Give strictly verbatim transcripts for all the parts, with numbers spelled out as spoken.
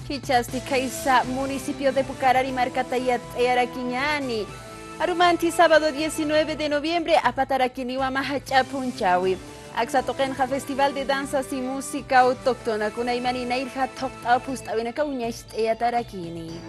Jichhasti khaysa municipio de Pucarani markata yatt'ayarakiñäni. Arumanti sábado diecinueve de noviembre apatarakiniwa mä jach'a phunchhäwi. Aksa tuqinxa Festival de Danzas y Música Autóctona kunaymani nayrja thuqt'aw phust'äwinakaw uñacht'ayatarakini.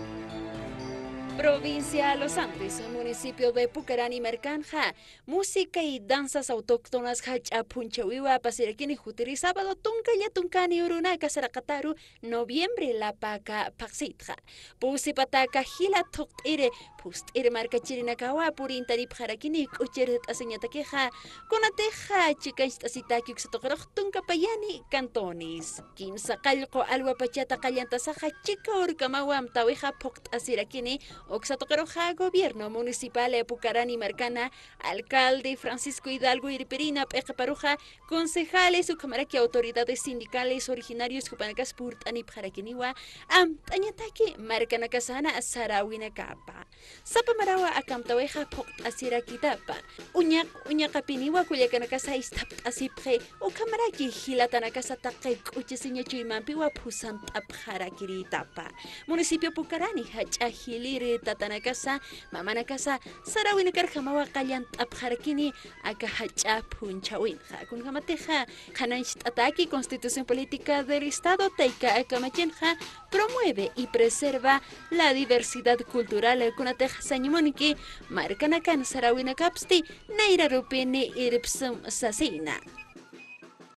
Provincia Los Andes, municipio de Pucarani markanxa, música y danzas autóctonas jach'a phunchhäwiwa apasirakini jutiri sábado tunkalla tunkani urunaka saraqataru noviembre lapaka phaxsitxa. Pusi pataka jila thuqt'iri phust'iri markachirinakawa purintanipxarakini k'uchirt'asiñatakixa, kunatixa chikancht'asitaki uksa tuqirux tunka payani cantones. Kimsa qallqu alwa pachata qallantasaxa chika urkamawa amtäwixa phuqt'asirakini, uksa tuqiruxa gobierno municipal Pucarani markana, alcalde Francisco Hidalgo irpirina p'iqiparuxa, concejales ukhamaraki autoridades sindicales originarios jupanakas purt'anipxarakiniwa, amt'añataki markanakasana saräwinakapa. Sapa marawa aka amtäwixa phuqt'asirakitapa. Uñaq uñaqapiniwa kullakanakasa isthapt'asipxi, ukhamaraki jilatanakasa taqi k'uchisiña chuymampiwa phusant'apxarakiritapa. Municipio Pucarani jach'a jiliri tatanakasa, mamanakasa saräwinakarjamawa qallant'apxarakini aka jach'a phunchhäwinxa. Kunjamatixa qhanañcht'ataki Constitución Política del Estado tayka kamachinxa promueve y preserva la diversidad cultural, kunatix sañ munki markanakan saräwinakapsti nayrarupini irpsum sasina.